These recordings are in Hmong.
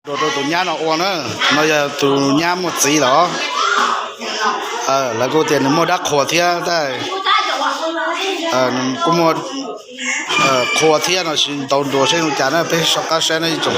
Dua rau tus nyab no ua na, no yog tus nyab muaj txiv lawm. Lawv kuj tias nws muaj dab qhuas thiab, kuj muaj qhua thiab no, sis ntaus nruas seb zoo cas na, peb soj qab saib na ib tsoom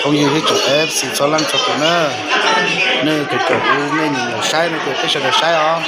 phooj ywg ib tsoom F C txhua leej txhua tus na. Nej tus caum nej nyiam saib no ces peb sawv daws saib os.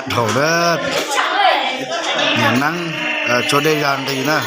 Dhau na, niam neeb tsua dej zag nqis na.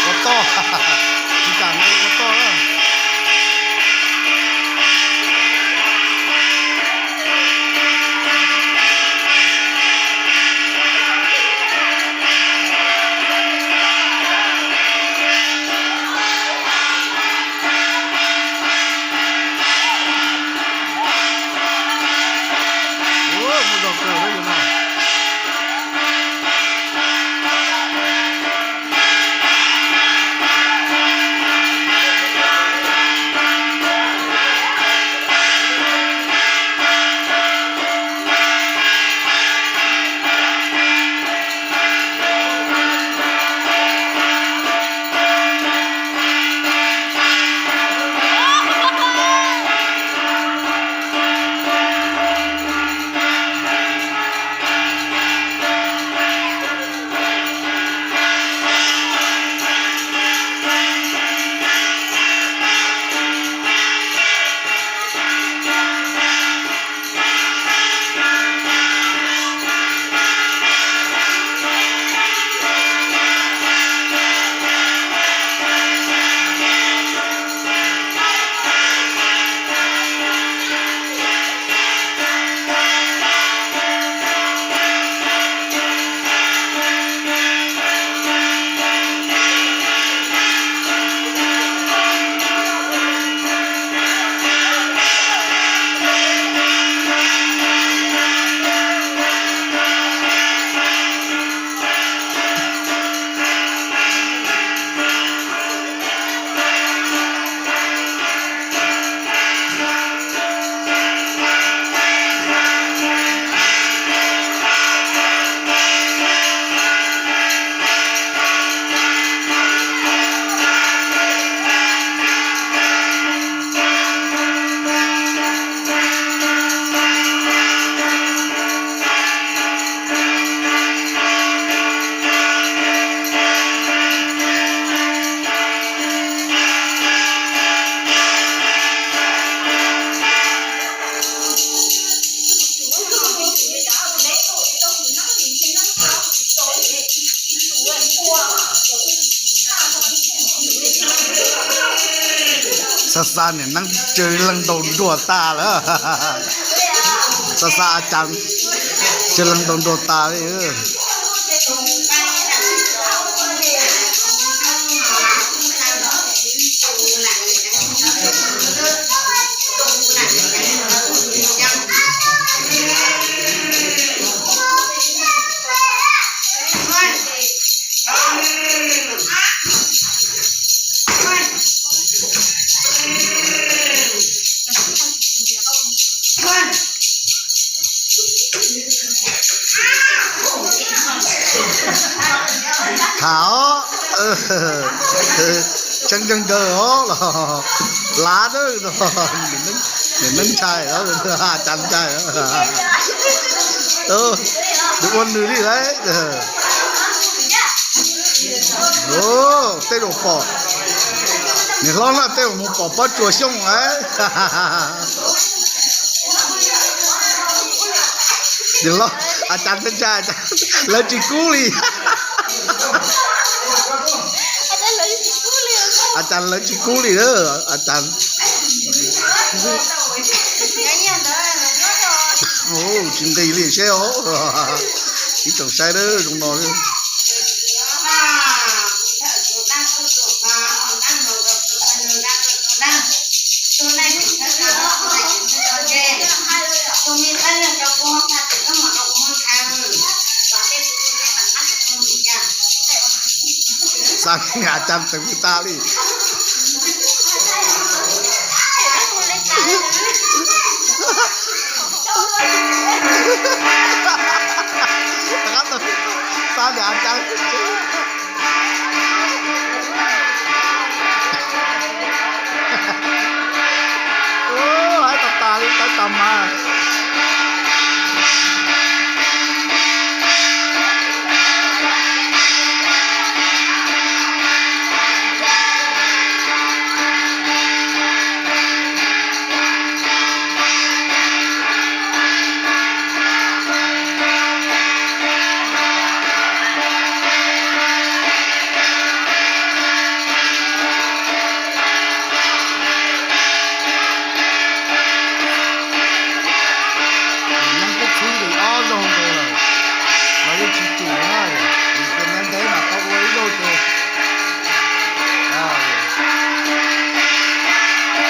Ua toj, tsis kam ua toj na. Xa xa niam neeb tsw leeg ntaus nruas tas lawm. Xa xa a cas tsw leeg ntaus nruas tas li. Tham os, tseeb kawg nkaus os los lav dawb no, niam neeb ntshai, cas ntshai, nws ua nws li lawm. Tej zaum pom, niam hlob no tej zaum mus pom pob tsuas xyooj lawm. Niam hlob, a cas ntshai ntshai, lawv tsis kub li. A cas lawv tsis kub li, a cas tsis nqis li seb os. Ib tsoom saib zoo no. Xav nqa cas tawm tas li. Xab niam a cab, haib tas tas li, haib tas mas. Neeg twb txhub nqis ob zaug ntawd lawm, los yeej tsis tsum na, vim tias ntev ntev mas tau ua ib zaug ces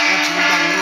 ua tsis ntees li.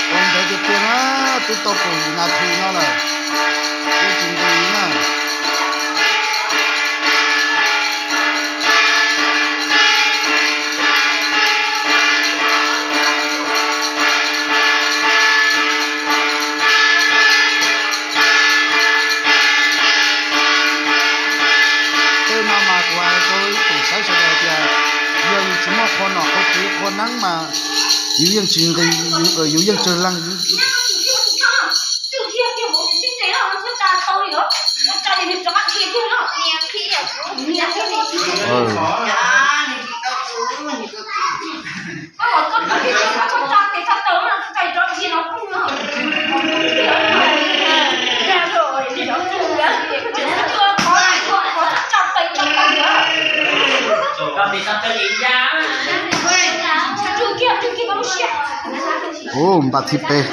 Ua ntawd tiag tiag na, twb tau kaum yim nas this no lawm, yeej tsis nqis na. Tej no mas kuv hais rau ib tsoom saib sawv daws tias yog yus tsis muaj qhua nom qhua tswv qhua neeb mas yus yeej tsis nqis, yus yeej tsawg leej. Ub, npaj thib peb.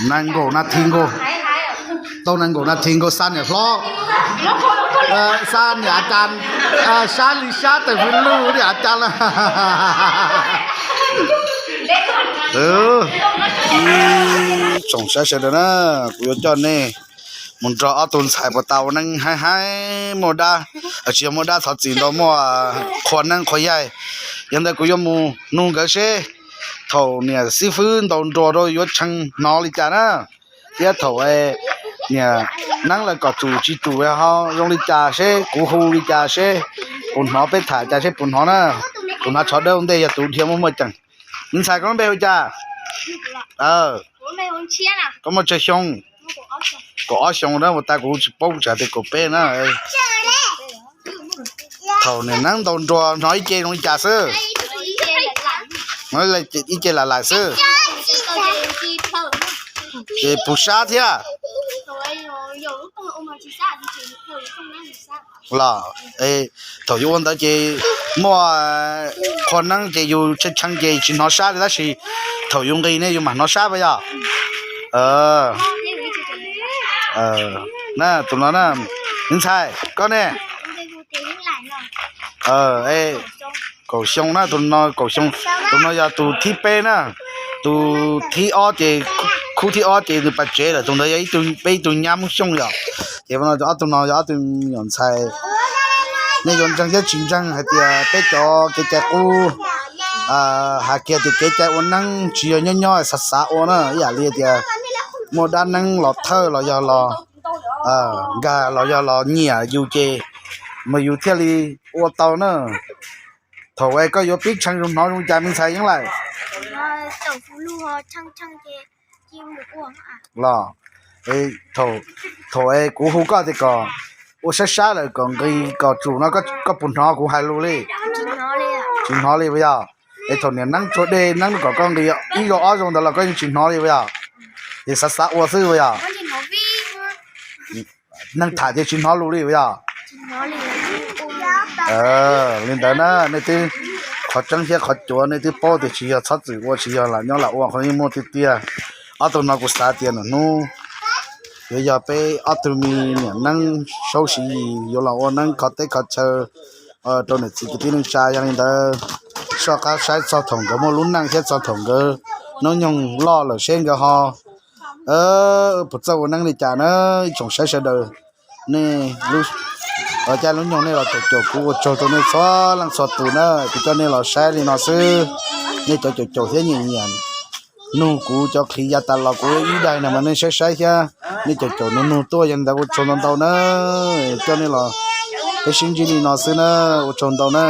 Nees nkaum nas this nkaus, tau nees nkaum nas this nkaus xa niam hlob, xa niam a cas, sab li sab tes fwj lug niam a cas na. Ib tsoom saib sawv daws na, kuv yuav coj nej mus nrog ob tug ntxhais puas tas ua neej haib haib muaj dab, tsis yog muaj dab thov txim ntau, muaj qhua neeb qhua yaig. Yog ntawd kuv yuav mus nug nkawd seb thaum niam xib fwb ntaus nruas rau yuav tshee hnov li cas na, thiab thaum niam neeb lawv kom tsum tsis tsum ho zoo li cas, seb kuv hu li cas seb puas hnov, peb tham cas seb puas hnov na. Tus hnav tsho dawb ua ntej yog tus dhia muaj muaj ceem. Me ntxhais, koj lub npe hu cas? Koj muaj tsawg xyoo? Kaum ob xyoo na, ua tas kuv tsis paub, kuv tseem hais tias kaum peb na. Thaum niam neeb ntaus nruas hnov ib ce zoo li cas xwb? Ib ce lam laim xwb. Ces puas sab thiab? Los thaum yus ua ntawd ces muaj qhua neeb ces yus tshee tshee ces tsis hnov sab li, tab sis thaum yus nqis ne yus mam hnov sab puas yog? Na, tus no na, me ntxhais koj ne? Kaum xyoo na, tus no kaum xyoo. Tus no yog tus thib peb na, tus thib ob ces, khub thib ob ces nws pas tsev lawm, tus ntawd yog ib tug, peb ib tug nyab Hmoob Xyooj yom. Ces ob tug no yog ob tug me nyuam ntxhais. Nej yuav ntseeg thiab tsis ntseeg hais tias peb cov kev cai qub, hais kiag tias kev cai ua neeb tsis yog nyob nyob xav xav ua na, ib yam li tias muaj dab neeb los thawj los yog los nkag los yog los nyiam yus ces mas yus thiaj li ua tau na. Thaum es koj yuav pib tshee zoo hnov zoo cas me ntxhais Yeeb Laim? Los, thaum es kuv hu koj tias kom ua saib saib lawm kom nqis kom tsum no, koj puas hnov kuv hais lus li? Tsis hnov li puas yog? Es thaum niam neeb tsuag dej neeb kom koj nqis ib zaug ob zaug ntawd los koj yeej tsis hnov li puas yog? Ces xav xav ua xwb puas yog? Neeg tham ces tsis hnov lus li puas yog? Li ntawd na, nej twb, qhov tseeb thiab qhov cuav nej twb paub tias tsis yog txhob txwm ua, tsis yog lam nyob lam ua, qhov yeej muaj tiag tiag. Ob tug no kuv xav tias nws hnub yuav yog peb ob tug me niam neeb Saub Siv Yis yuav los ua neeb kho teb kho chaw rau niam txiv kwv tij neej tsa. Yog li ntawd, soj qab saib txog thaum nkawd muaj lub neej thiab txog thaum nkawd hnub nyoog loj lawm seb nkawd ho puas txawj ua neeb li cas na. Ib tsoom saib sawv daws, nej lub, caij lub nyoog nej los caum caum kuv, ua tsaug rau nej txhua leej txhua tus na. Kuv coj nej los saib li no xwb, nej cov caum caum thiab nyiam nyiam nug kuv cov clip yav tas los kuv ib daim no mas nej saib saib thiab, nej caum caum nug nug tuaj. Yog li ntawd ua tsaug ntau ntau na, coj nej los, peb sib ntsib li no xwb na, ua tsaug ntau na.